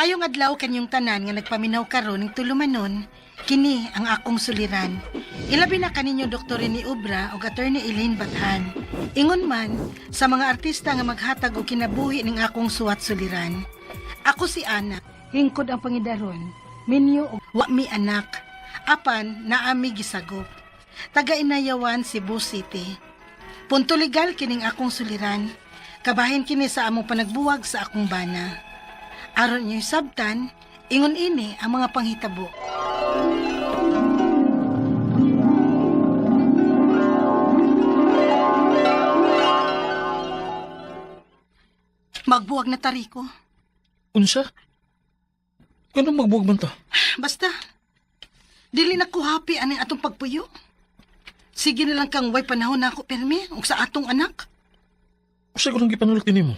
Maayong adlaw kanyong tanan nga nagpaminaw karon ning tulumanon, kini ang akong suliran. Ilabi na kaninyo Dr. Rene Obra ug Attorney Elaine Bathan. Ingon man sa mga artista nga maghatag og kinabuhi ning akong suwat suliran. Ako si Ana, hingkod ang pangidaron, minyo og wa mi anak, apan naami gisagop. Taga Inayawan, Cebu City. Punto legal kining akong suliran. Kabahin kini sa among panagbuwag sa akong bana. Aron inyo sabtan, ingon ini ang mga panghitabo. Magbuwag na tariko. Unsa? Ganun magbuwag man ta? Basta, dili na ko happy aning atong pagpuyo. Sige na lang kang way panahon na ako, permi, ug sa atong anak. Unsa ko nang gipanulok din nimo?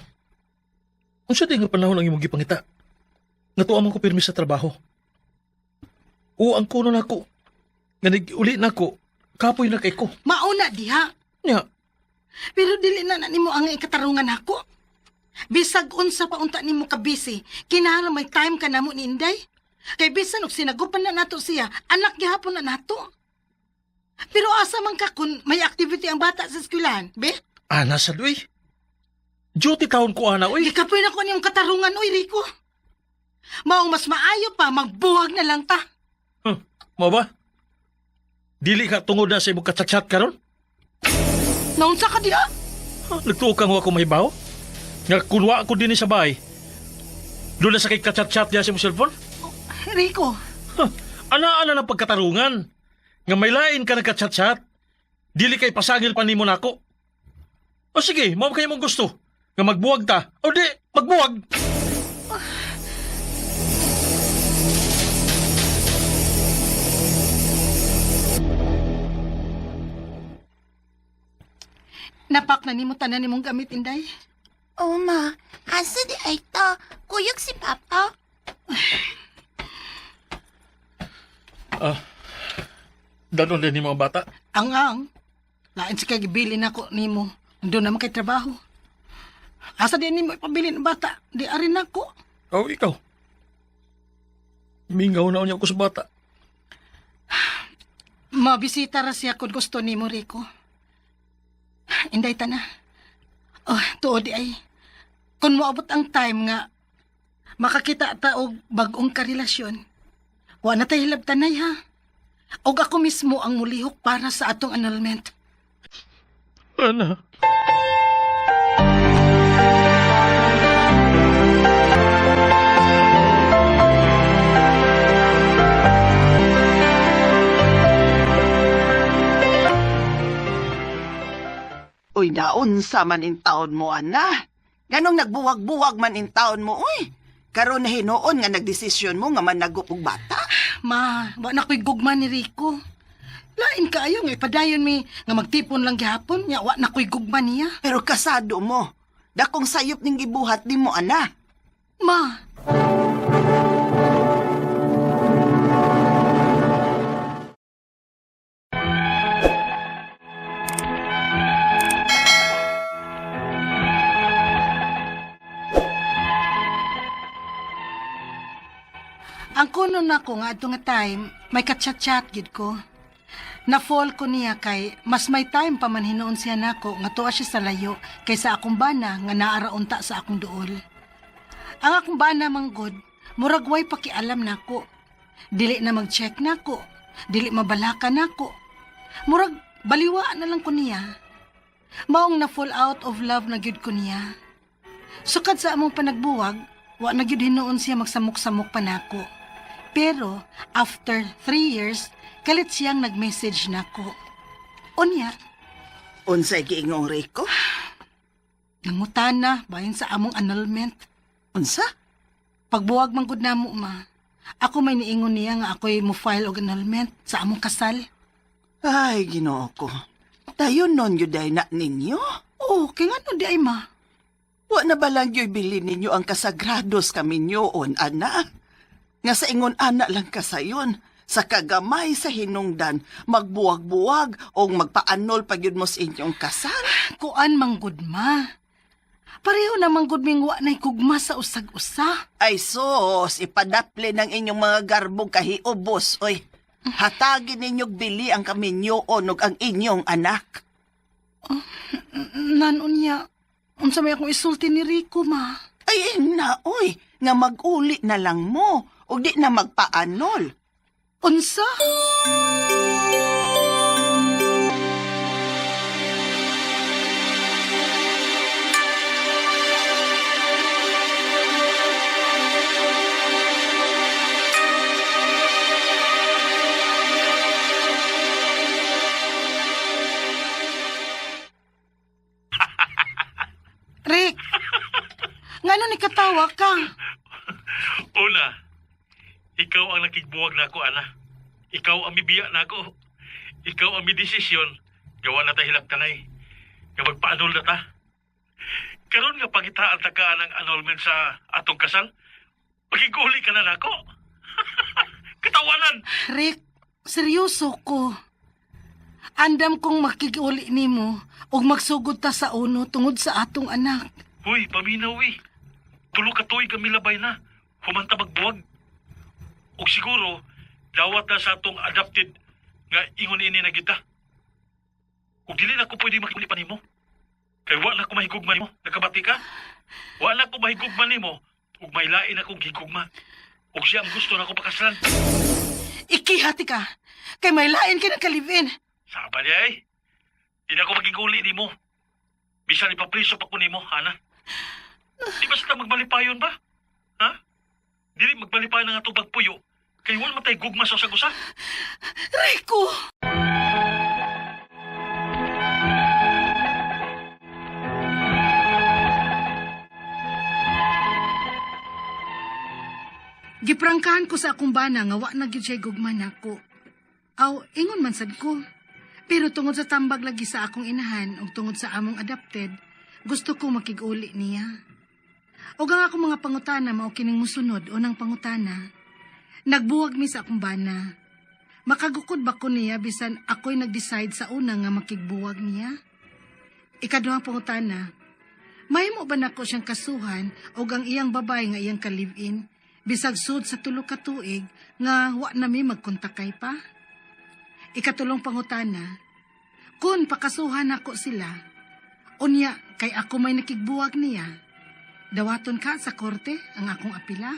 Unsa di nga panahon ang imong gipangita? Nga tuwa man ko pirmi sa trabaho. O ang kuno nako. Nga uli nako, kapoy na kay ko. Mauna diha, Nya, pero dili na na nimo ang ikatarungan nako. Bisag unsa pa unta nimo ka busy, kinahanglan may time ka namo ni Inday. Kay bisan og sinagupan na nato siya, anak gihapon na nato. Pero asa man ka kung may activity ang bata sa eskwelahan, be? ana sa uy. Duty taon ko ana uy. Gikapoy na ko niyong katarungan, oy Rico. Maong mas maayo pa, magbuwag na lang ta. Huh, mo ba? Dili ka tungod na sa imong kachat-chat karon? Naunsa ka diha? Huh, nagtuo kang wa ko mahibaw? Nga kunwa ako din sa bahay. Doon na sa kay kachat-chat niya sa imong cellphone? Rico, Huh, ana-ana ng pagkatarungan. Nga may lain ka nagka-chat-chat. Dili kay pasangil pa nimo nako. O sige, mao kayo mong gusto. Nga magbuwag ta. O di, magbuwag. Napak na nimo tanan nimong gamit, Inday. Oh, ma. Asa di ay ta? Kuyog si Papa. Danon din ni mga bata. Ang ang. Lain sa kagibili na ko nimo. Doon naman kay trabaho. Asa di nimo ipabili ng bata? Di arin nako. O ikaw. Mingaw na unya ko sa bata. Mabisita ra siya kung gusto nimo, Rico. Inday ta na. Oh, tuod di ay. Kung moabot ang time nga makakita ta og bag-ong karelasyon, wa na tay hilabtanay ha. Og ako mismo ang mulihok para sa atong annulment. Ana. Uy, naunsa man in taon mo, ana. Ganong nagbuwag-buwag man in taon mo, uy. Karon na hinuon nga nagdesisyon mo nga managop og bata. Ma, wa na ko'y gugma ni Rico. Lain kaayo nga ipadayon mi nga magtipon lang gihapon nya wa na ko'y gugma niya. Pero kasado mo. Dakong sayop ning gibuhat nimo, ana. Ma, ang kuno nako nga adto nga time, may kachat-chat gid ko. Na-fall ko niya kay mas may time pa man hinuon siya nako nga tuwa siya sa layo kaysa akong bana nga naaraunta sa akong duol. Ang akong bana manggod, murag way pakialam nako. Dili na mag-check nako, dili mabalaka nako. Murag baliwa na lang ko niya. Maong na fall out of love na gyud ko niya. Sukad sa among panagbuwag, wa na gyud hinuon siya magsamok-samok pa nako. Pero after 3 years, kalit siyang nag-message nako. Unya, Unsay giingong Rico? nangutana bahin sa among annulment. Unsa? Pagbuwag man gud namo ma. Ako may niingon niya nga ako'y mo file og annulment sa among kasal. Ay, Ginoo ko. Dayon nun yun day na ninyo. Oh, kay ngano di ay ma? Wa na ba lang yo'y bilin ninyo ang kasagrados kaminyoon, ana? Nga sa ingon ana lang kasayon, sa kagamay sa hinungdan, magbuwag-buwag o magpaanol pag yun mo sa inyong kasal. Kuan man gud ma. Pareho namang gud ming wa na'y gugma sa usag-usa. Ay sus, ipadapli ng inyong mga garbong kahiubos, oy. Hatagin ninyong bili ang kaminyoon ug ang inyong anak. Nanon niya, unsa may akong isulti ni Rico, ma. Ay, na, oy, nga mag-uli na lang mo, ug di na magpaanol. Unsa? Rick, ngano ni katawa ka? Una, ikaw ang nakigbuwag na ako, Ana. Ikaw ang mibiya na ako. Ikaw ang midesisyon. Gawa na ta hilak tanay. Nga magpa-annul na ta. Karon nga pangitaan ta ka ng annulment sa atong kasal. Pagiguli ka na nako. Katawanan! Rick, seryoso ko. Andam kong makiguli nimo ug magsugod ta sa uno tungod sa atong anak. Uy, paminaw eh. Tulo ka tuig kami labay na. Humanta magbuwag. Og siguro, dawat na sa atong adopted nga ingon ini na kita. Ug dili na ko pwede makiguli pa nimo. Kay wa na ko mahigugma nimo. Nakabati ka? Wa na ko mahigugma nimo. Ug may lain akong gigugma. Ug siya ang gusto na ko pakaslan. Ikihati ka. Kay may lain ka ng kalivin. Saba niya eh. Di na ko magiguli nimo. Bisan ipapriso pa ko nimo, Ana. Di ba sila magmalipayon ba? Ha? Dili magmalipayon ang atong pagpuyo. Kay wala matay gugma sa usag-usa. Rico! Giprangkahan ko sa akong bana nga wa na gyud siya gugma nako. Aw, ingon man sad ko. Pero tungod sa tambag lagi sa akong inahan ug tungod sa among adopted, gusto ko makig-uli niya. Ug ang akong mga pangutana mao kining musunod unang pangutana. Nagbuwag mi sa akong bana. Makagukod ba ko niya bisan ako'y nag-decide sa una nga makigbuwag niya? Ikaduhang pangutana, mahimo ba nako siyang kasuhan og ang iyang babay nga iyang ka-live-in bisag sud sa tulo ka tuig nga wa na mi magkontakay pa? Ikatulong pangutana, kun pakasuhan nako sila, unya kay ako may nakigbuwag niya, dawaton ka sa korte ang akong apila?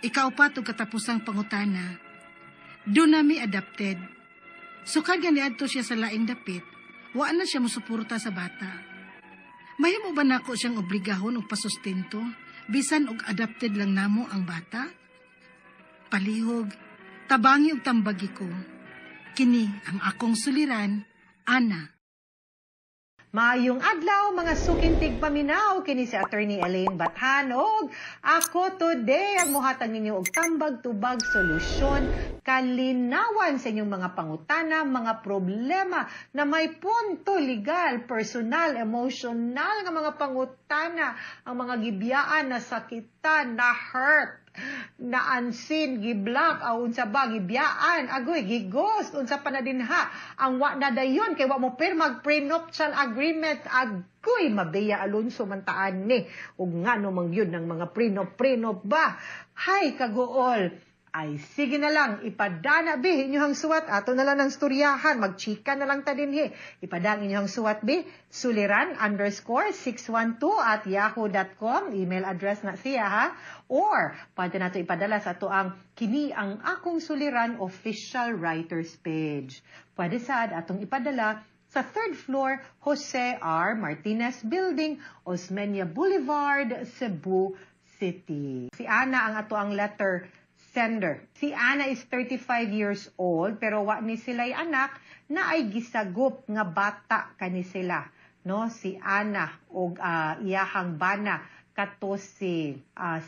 Ikaupat og katapusang pangutana, doon nami adopted. Sukad nga niadto siya sa laing dapit, wa na siya mosuporta sa bata. Mahimo ba nako siyang obligahon og pasustento bisan og adopted lang namo ang bata? Palihog, tabangi og tambagi ko. Kini ang akong suliran, Ana. Maayong adlaw mga sukintig paminaw kini si Attorney Elaine Bathan og ako today ang mohatag ninyo og tambag-tubag solusyon kalinawan sa inyong mga pangutana, mga problema na may punto legal, personal, emotional nga mga pangutana, ang mga gibiyaan na sakitan, na hurt, na unseen, giblock, aw unsa ba, gibiyaan, agoy, gighost, unsa pa na dinha, ang wa na dayon, kay wa mo pirmag prenuptial agreement, agoy, Mabea Alonso man taan ni, ug ngano man gyud ng mga prenup-prenup ba, hay kaguol, ay sige na lang, ipadana bi inyong suwat, ato na lang ng storyahan, magchika na lang ta dinhi. Ipadang inyong suwat bi, suliran_612@yahoo.com, email address na siya ha. Or, pwede nato ipadala sa ato ang Kini ang Akong Suliran official writers page. Pwede sad atong ipadala sa third floor, Jose R. Martinez Building, Osmeña Boulevard, Cebu City. Si Ana ang ato ang letter sender. Si Ana is 35 years old pero wa ni sila'y anak na ay gisagup nga bata kani sila, no? Si Ana og iyahang bana kato si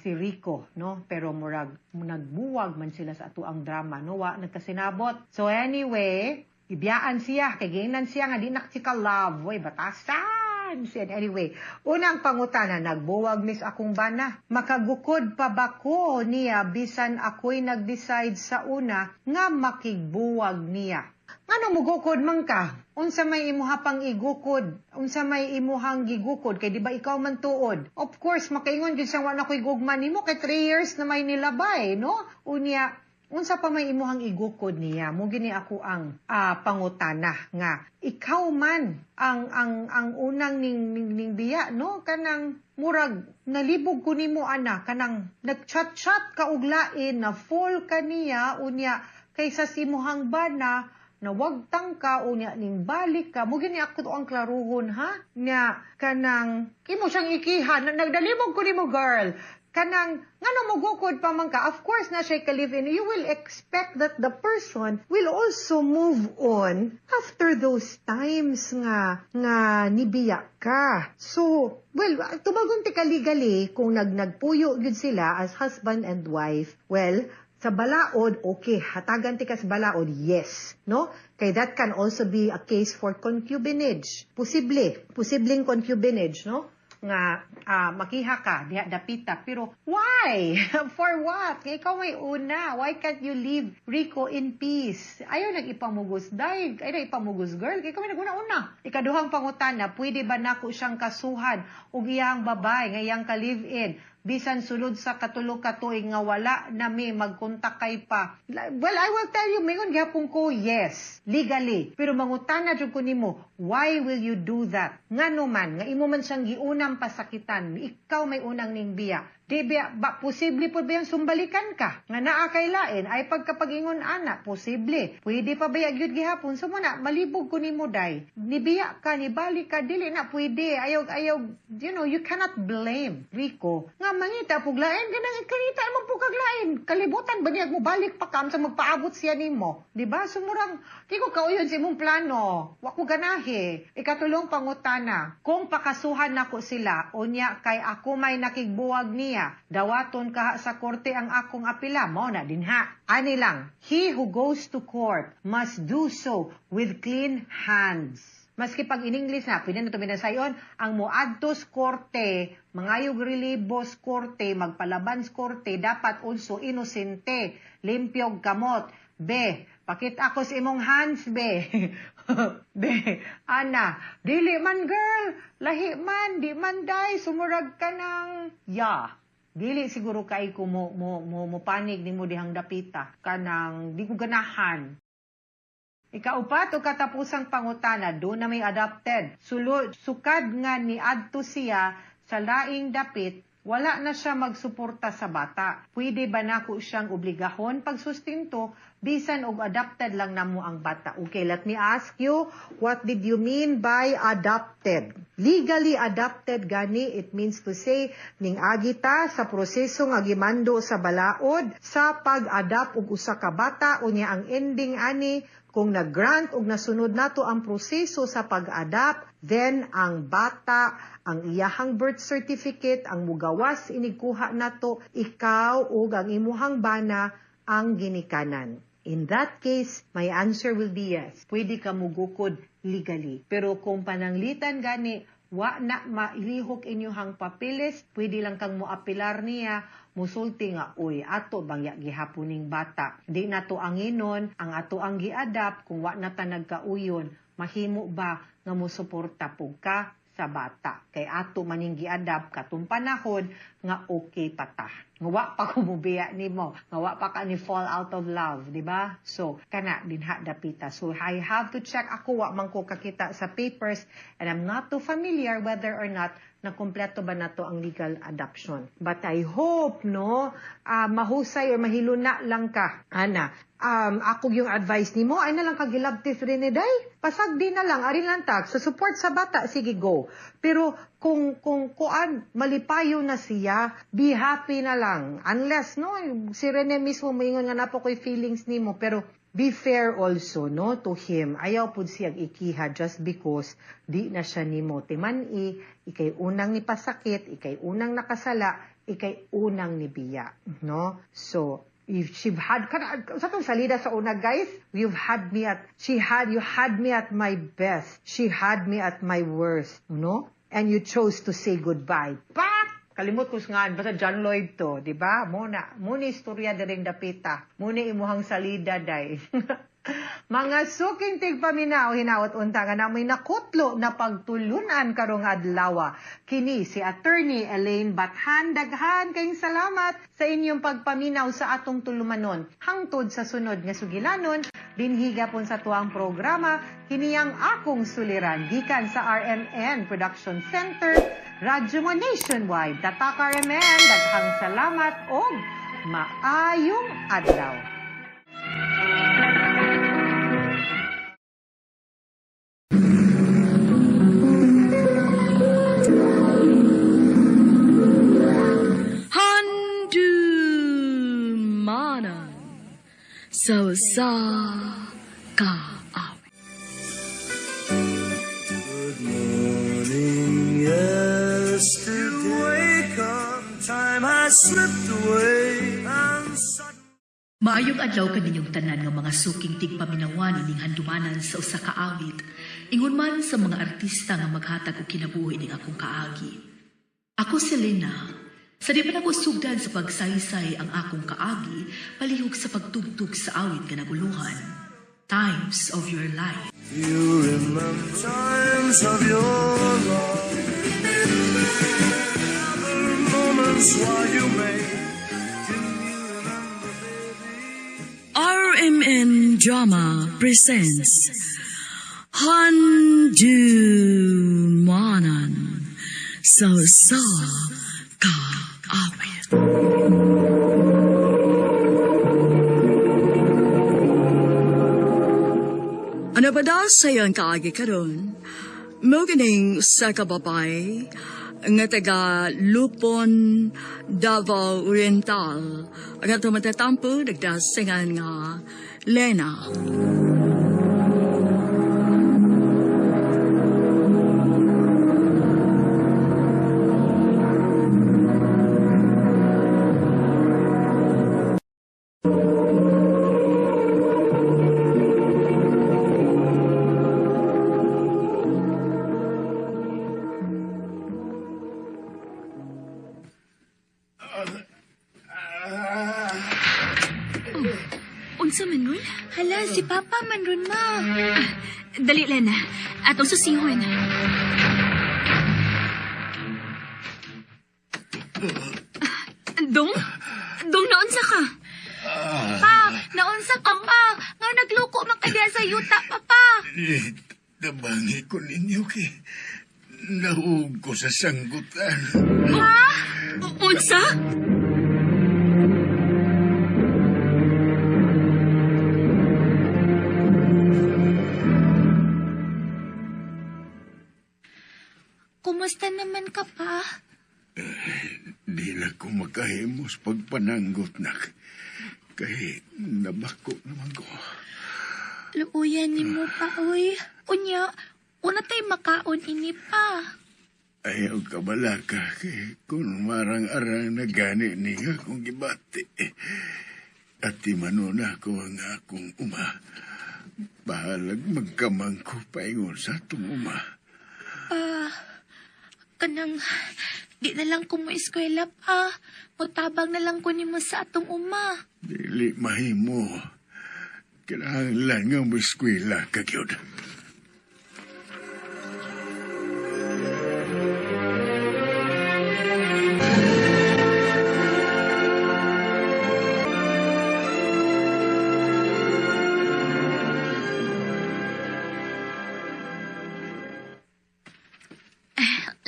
si Rico, no? Pero murag nagbuwag man sila sa ato ang drama, no? Wa nagkasinabot. So anyway, ibiyaan siya kay giingnan siya nga di na ka love, oy batasan. chance. And anyway, unang pangutana, nagbuwag mis akong bana. Makagukod pa ba ko niya bisan ako'y nag-decide sa una nga makigbuwag niya? Ngano mugukod man ka? Unsa may imuha pang igukod? Unsa may imuhang gigukod? Kay di ba ikaw man tuod? Of course, makaingon gyud siyang wa na ko'y gugma nimo kay 3 years na may nilabay, no? Unya, unsa pa may imuhang igukod niya? Mo gini ako ang pangutana nga ikaw man ang unang ning biya, no? Kanang murag nalibog ko nimo ana, kanang nagchat-chat ka og lain na fall ka niya, unya kaysa sa imuhang bana nawagtang ka, unya ning balik ka. Mo gini ako to ang klaruhon, ha, nya kanang imo siyang ikiha na, nagdalibog ko nimo, girl. Kanang ngano mogukod pa man ka? Of course na siya ka live in, you will expect that the person will also move on after those times nga nibiya ka. So well, tubagon ti ka legally kung nagpuyo gyud sila as husband and wife, well, sa balaod, okay, hatagan ti ka sa balaod, yes, no? Kay that can also be a case for concubinage. Posible, posibleng concubinage, no? Nga makiha ka diha dapita, pero why? For what? Nga ikaw may una. Why can't you leave Rico in peace? Ayaw nag-ipamugos, dai. Ayaw nag-ipamugos, girl, kay ikaw may naguna-una. Ikaduhang pangutana, pwede ba nako siyang kasuhan ug iyang babay nga iyang ka-live-in bisan sulod sa 3 ka tuig nga wala na mi magkontak kay pa? Well, I will tell you, mingon gyapon ko, yes, legally. Pero mangutana jud ko nimo, why will you do that? Ngano man nga imo man siyang giunang pasakitan, ikaw may unang ning biya. Di ba, ba posible po ba yung sumbalikan ka? Nga naa kay lain, ay pagkapagingon ana, posible. Pwede pa ba gyud gihapon? So mo na, malibog ko nimo, day. Nibiya ka, nibalik ka, dili na pwede. Ayaw, ayaw, you cannot blame Rico. Nga mangita pug lain, ganang ikarita man po kag lain. Kalibutan ba niya mo balik pa kam sa magpaabot siya nimo? Di ba? Sumurang, di ko kauyon sa imong plano. Wa ko ganahi. Ikatulong pangutana, kung pakasuhan nako sila, unya kay ako may nakigbuwag niya, dawaton kaha sa korte ang akong apila, mo na din ha. Ani lang, he who goes to court must do so with clean hands. Maski pag in English na, pwede na ito binasayon, ang moadtos korte, mangayog relibos korte, magpalaban sa korte, dapat also inosente, limpyog kamot. Be, pakita ako sa imong hands, be. Be, ana, dili man, girl, lahi man, di man day, sumurag ka ng, ya. Dili siguro kay ko mo panig nimo dihang dapita kanang di ko ganahan. Ikaupat o katapusang pangutana, do na may adopted. Sulod, sukad nga ni adto siya sa laing dapit, wala na siya magsuporta sa bata. Pwede ba nako siyang obligahon pagsustinto bisan og adopted lang namo ang bata? Okay, let me ask you, what did you mean by adopted? Legally adopted gani, it means to say, ning agita sa proseso nga gimando sa balaod sa pag-adopt og usa ka bata, unya ang ending ani, kung nag-grant og nasunod nato ang proseso sa pag-adopt, then ang bata, ang iyahang birth certificate, ang mugawas inigkuha nato, ikaw ug ang imuhang bana ang ginikanan. In that case, my answer will be yes. Pwede ka mugukod legally. Pero kung pananglitan gani, wa na mailihok inyuhang papeles, pwede lang kang moapilar niya, musulti nga, "Uy, ato bang ya gihapon ning bata? Di na to anginon, ang ato ang giadapt, kung wa na ta nagkauyon, mahimo ba nga mosuporta pug ka sa bata? Kay ato maning giadapt katong panahon nga okay pa ta. Nga wa pa ko mubiya nimo, nga wa pa ka ni fall out of love," di ba? So, kana dinha dapita. So, I have to check. Ako, wa man ko kakita sa papers and I'm not too familiar whether or not na kompleto ba nato ang legal adoption. But I hope, no, mahusay or mahiluna lang ka, ana. Ako yung advice nimo, ay na lang kagilabtis rin day. Pasagdi na lang, ari lang tak. Sa support sa bata, sige, go. Pero kung kuan, malipayo na siya, be happy na lang. Unless, no, si Rene mismo moingon nga napo ko'y feelings nimo, pero be fair also, no, to him. Ayaw pud siyang ikiha just because di na siya nimo timan-i, ikay unang ni pasakit, ikay unang nakasala, ikay unang nibiya, no? So, if she had kana sa tong salida sa una, guys, you've had me at she had you had me at my best, she had me at my worst, no? And you chose to say goodbye. Pak! Kalimot ko nga, basta John Lloyd to, di ba? Muna, muna istorya diring dapita. Muna imuhang salida, day. Mga suking tigpaminaw, hinaot unta nga namoy nakutlo na pagtulunan karong adlaw. Kini si Attorney Elaine Bathan. Daghan kayong salamat sa inyong pagpaminaw sa atong tulumanon. Hangtod sa sunod nga sugilanon, dinhiga pon sa tuang programa, kini ang akong suliran gikan sa RMN Production Center, Radyo Mo Nationwide. Tatak RMN, daghang salamat og maayong adlaw. Handumanan sa usa ka awit. Good morning, yesterday. Wake up, time has slipped away. And suddenly Maayong adlaw kaninyong tanan nga mga suking tigpaminawan ining handumanan sa usa ka awit. Ingon man sa mga artista nga maghatag og kinabuhi ning akong kaagi. Ako si Lena. Sa di pa nako sugdan sa pagsaysay ang akong kaagi, palihog sa pagtugtog sa awit nga naguluhan. Times of Your Life. you remember times of your love. Gather moments while you may. Do you remember, baby? RMN Drama presents Handumanan sa usa ka awit. Ano ba daw sa'yo ang kaagi karon? Mo kining sa kababay nga taga Lupon, Davao Oriental. Ang ato matatampo, nagdasingan nga Lena. Unsa man ron? Hala, si Papa man ron, ma. Dali, Lena. Atong susihon. Dong? Dong, naunsa ka? Pa, naunsa ka pa. Nga nagluko man ka diha sa yuta, Papa. Eh, tabangi ko ninyo kay nahug ko sa sanggutan. Unsa? Kumusta naman ka pa? Di na ko makahimos pagpananggot nak. Kay nabako naman ko. Luuyan ni mo pa, oy. Unya, una tay makaon ini pa. Ayaw ka balaka kay kung marang-arang na gani niya akong gibati. At manuna ko ang akong uma. Bahalag magkamang ko paingon sa atong uma. Pa, kanang, di na lang ko mo eskwela pa. Mutabang na lang ko nimo sa atong uma. Dili mahimo. Kinahanglan nga mo eskwela ka gyud.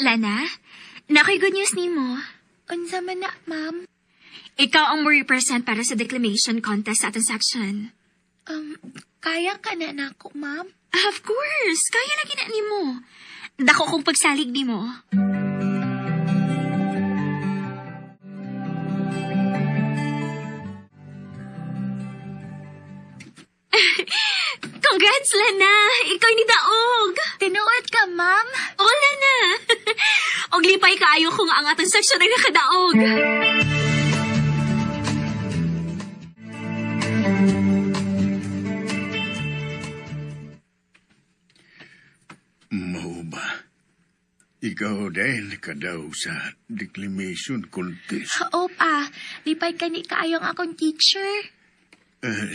Lana, nakoy good news nimo. Unsa man na, ma'am? Ikaw ang mo represent para sa declamation contest sa atong section. Kaya ka na nako, ma'am? Of course, kaya lagi na nimo. Dako kong pagsalig nimo. Congrats, Lana! Ikaw ni Daog! Tinuod ka, ma'am? Oo, Lana! Og lipay kaayo kung ang atong section ay nakadaog. Mao ba? Ikaw dahil nakadaw sa declamation contest. Oo pa, lipay ka ni kaayo ang akong teacher.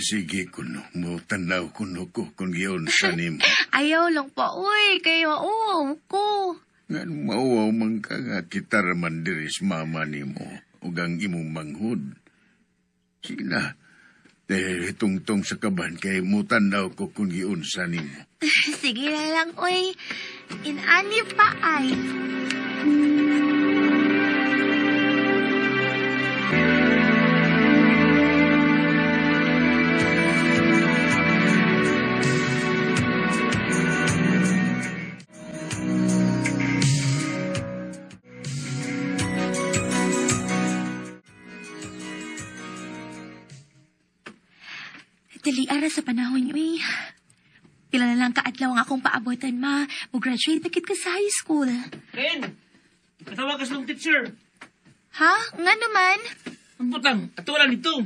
Sige kuno, mo tanaw kuno ko kung giyon sa nimo. Ayaw lang pa, uy, kayo, oo, ko. Nga mauwaw man ka nga kita raman diri sa mama nimo ug ang imong manghud. Sige na. Dahil tungtong sa kaban kay mo tanaw ko kung giun sa nimo. Sige na lang, uy. Inani pa ay. Dali ara sa panahon, uy. Pila na lang kaadlaw ang akong paabotan, ma. Mo-graduate na kit ka sa high school. Ken, patawag ka sa teacher. Ha? Nga naman. Ang putang, ato wala nito.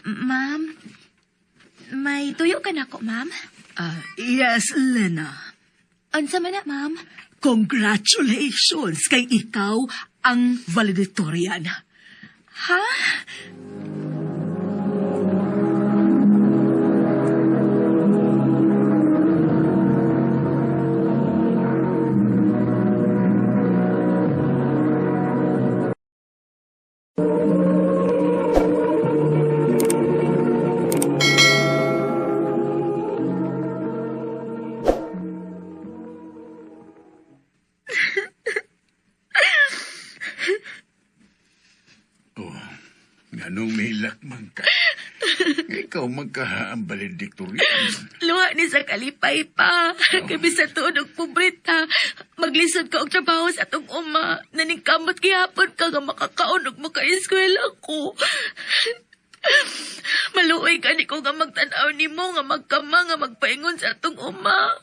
Ma'am, may tuyo ka na ko, ma'am? Yes, Lena. Unsa man na, ma'am? Congratulations kay ikaw ang valedictorian. Ha? Oh, nganong mihilak man ka? Ikaw man ka ang valedictorian. Luha ni sa kalipay pa. Kay bisan tuod og pobreta. Maglisod ka og trabaho sa atong uma. Naningkamot gihapon ka nga makakaon og makaeskwela ko. Maluoy gani ko nga magtan-aw nimo nga magkama nga magpaingon sa atong uma.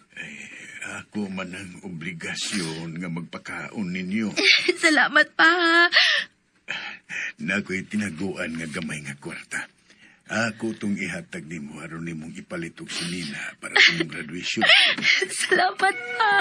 Ako man ang obligasyon nga magpakaon ninyo. Salamat pa. Ha. Nako'y tinaguan nga gamay nga kwarta. Ako tong ihatag nimo aron nimong ipalit og sinina para sa imong graduation. Salamat pa.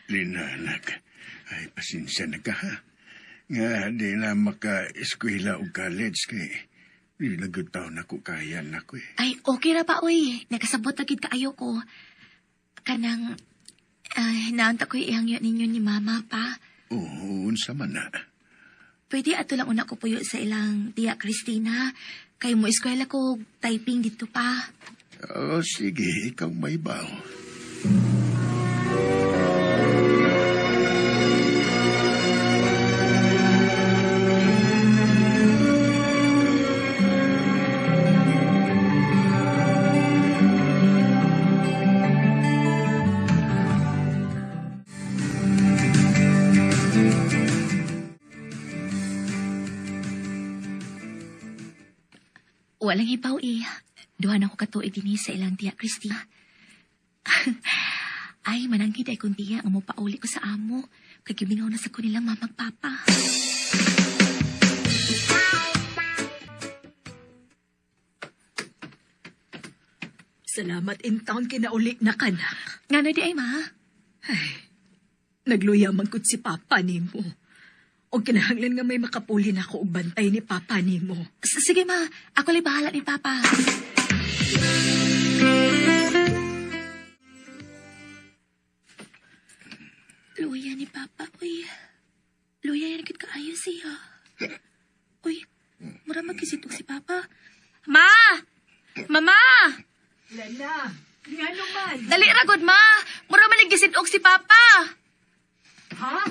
Lina, anak, ay pasensya na ka ha. Nga di na maka-eskwela o college kay di na gud taon ako kaya nako eh. Ay, okay ra pa, uy. Nakasabot na gid kaayo ko. Kanang, naunta ko'y ihangyo ninyo ni Mama pa. Oo, unsa man na. Pwede ato lang una ko puyo sa ilang tiya Christina. Kay mo eskwela ko typing dito pa. Oh, sige, ikaw may baw. Walang hibaw eh. Duha na ko katuig dinhi sa ilang tiya Christina. Ay, mananggid ay kung tiya nga mopauli ko sa amo. Kay gimingaw na sa ko nilang mamag papa. Salamat in town kinauli na kanak. Ngano di ay ma? Nagluya man gud si Papa nimo. O kinahanglan nga may makapuli na ako og bantay ni Papa nimo. Sige ma, ako lay bahala ni papa. Luya ni papa, uy. Luya yan kit kaayo siya. Uy, mura magkisitog si papa. Ma! Mama! Lena, ngano man? Dali ra gud ma. Mura man naggisitog si papa. Ha?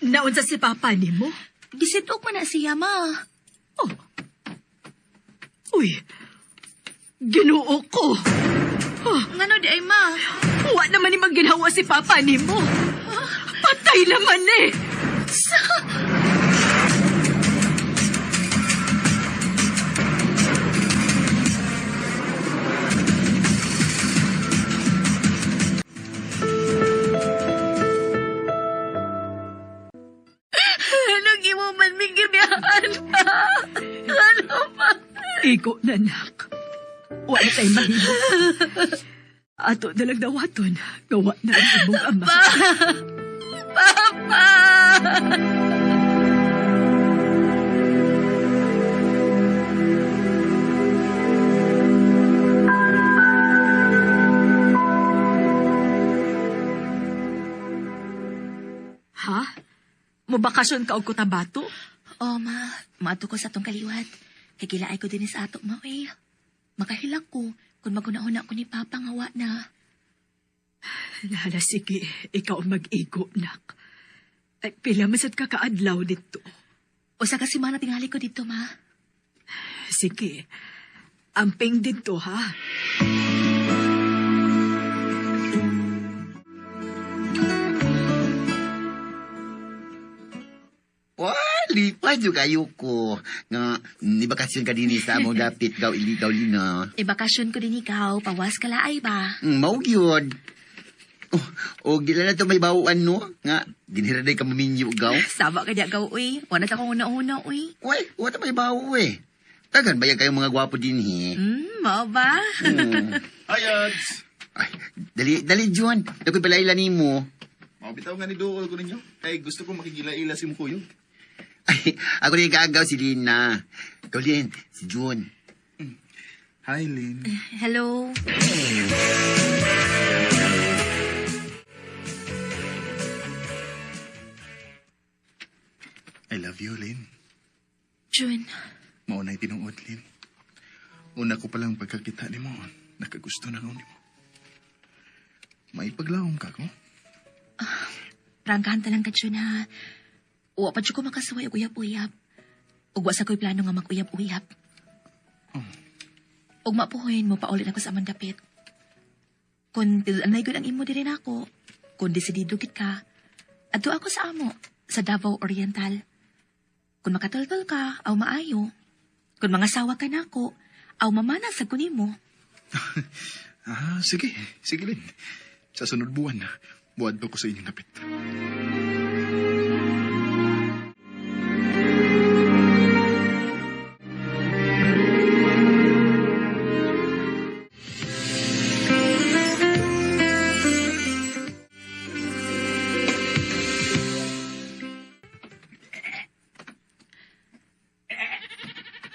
Naunsa si Papa nimo? Gisitog man na siya ma. Oh. Uy. Ginoo ko. Ngano di ay ma? Wa Wa naman ni maginhawa si Papa nimo. Patay naman eh. Sa... Anong imo man ming gibiyahan pa? Ano pa? Igo na, nak. Wala tayo mahimo. Ato na lang dawaton. Gawa na ang imong ama. Papa! Ha? Mubakasyon ka og Cotabato? Oh, ma. Maadto ko sa atong kaliwat. Kay gilaay ko din sa ato, ma, eh. Makahilak ko kung maguna-una ko ni Papa nga wa na. Lala, sige. Ikaw ang mag-igo, nak. Ay, pila masad ka kaadlaw dito. Usa ka semana tingali ko dito, ma. Sige. Amping dito, ha? Wah, lipad yung kayo ko. Nga, ni bakasyon ka din sa among dapit gaw iligaw lina. Ibakasyon ko din ikaw, pawas ka laay ba? Mao gyud. Oh, o gila na to may bawaan no? Nga, ginhiraday ka maminyo gaw. Saba ka diya gaw, uy. Wala ta kong una-una, uy. Uy, wala may bawo eh. Tagan ba yan kayong mga gwapo din he? Mao ba? Hi, Ads! Ay, dali, dali, John. Dako'y palaila nimo. Mabitaw nga ni Duol ko ninyo. Kay gusto ko makigila-ila si Mukuyog. Ay, ako rin kaagaw si Lina. Ikaw, Lin, si June. Hi, Lynn. Hello. I love you, Lynn. June, Maunay tinuod, Lynn. Una ko palang pagkakita ni mo, nakagusto na ako nimo. May paglaom ka ko? prangkahan ta lang ka, June, ha. Wa pa jud ko makasuway og uyab-uyab. Ug wa sa ko'y plano nga mag-uyab-uyab. Ug mapuhoyin mo paulit ako sa amang dapit. Kung tinuanay gud ang imo diri nako, kung desidido gid ka, adto ako sa amo, sa Davao Oriental. Kung makatultol ka, aw maayo. Kung mangasawa ka nako, aw mamana sa kunimo. Ah, sige. Sige, Lynn. Sa sunod buwan, buwan ko sa inyong dapit.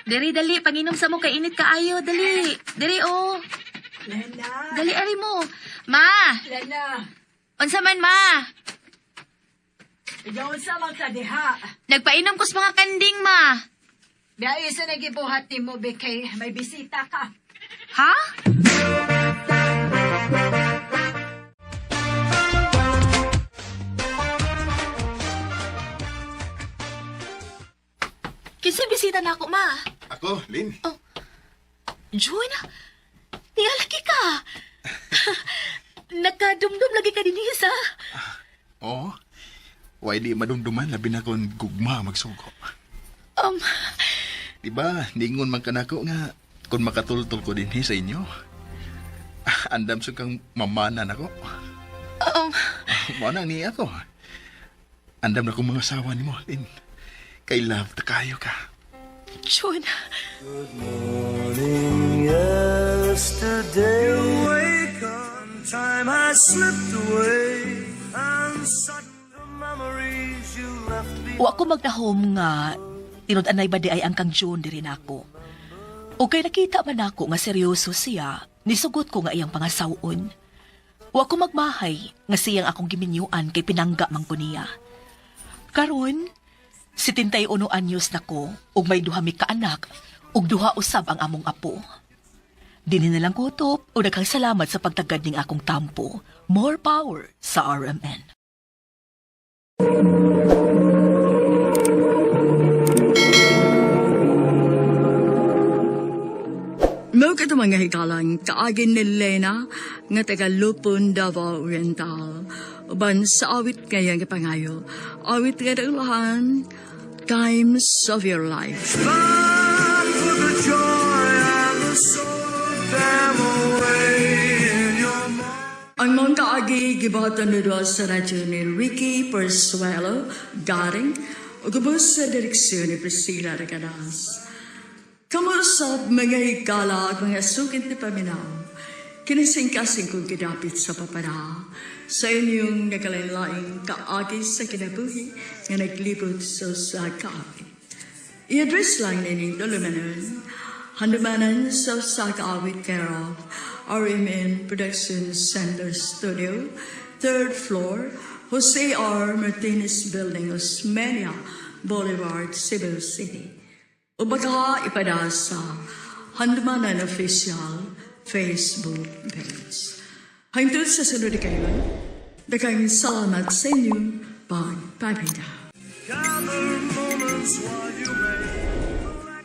Diri, dali, panginom sa mo, kay init kaayo, dali. Diri, oh. Lena! Dali, ari mo. Ma! Lena! Unsa man, ma? Ikaw sa man ka diha. Nagpainom ko sa mga kanding, ma. Biya isa na gibuhat ni mo, BK. May bisita ka. Ha? Kinsa bisita na ako, ma? Ako, Lynn. June, lagi ka. Nakadumdum lagi ka din sa. Oo. Why di madumduman, labi na kung gugma magsugo. Diba, ningon man kanako nga, kung makatultol ko din sa inyo, andam sa kang mamanan ako. Mao nang ni ako. Andam na kong mga asawa ni mo, Lynn. Kay love ta kayo ka. June. Good morning, yesterday. You wake up, time has slipped away, and sudden the memories you left behind. Wa ko magdahom nga tinud-anay ba di ay ang kang June diri nako. O kay nakita man nako nga seryoso siya, nisugot ko nga iyang pangasawon. Wa ko magmahay nga siyang akong giminyuan kay pinangga man ko niya. Karon, 71 anyos na ko ug may duha mi kaanak ug duha usab ang among apo. Dinhi na lang kutob o daghang salamat sa pagtagad ning akong tampo. More power sa RMN. Og ito, mga higalang, kaagi ni Lena nga taga Lupon, Davao Oriental. Uban sa awit ngayang gipangayo. Awit nga daulahan, "Times of Your Life." For the joy and the sorrow, them away in your mind. Ang mga kaagi gibuhatan ni sa radyo ni Ricky Persuelo, Garing, ug ubos sa direksyon ni Priscilla Recanas. Kamusap, mga higala at mga suking tigpaminaw, kinising-kasing kong gidapit sa papada sa inyong nagkalain-laing kaagi sa kinabuhi nga naglibot sa usa ka awit. I-address lang nining tulumanon, Handumanan sa Usa Ka Awit, care of RMN Production Center Studio, third floor, Jose R. Martinez Building, Osmeña Boulevard, Cebu City. O baka ipada sa Handumanan Official Facebook page. Hangtod sa sunod kayo, daghang salamat sa inyong pagpaminaw. Gather moments while you may.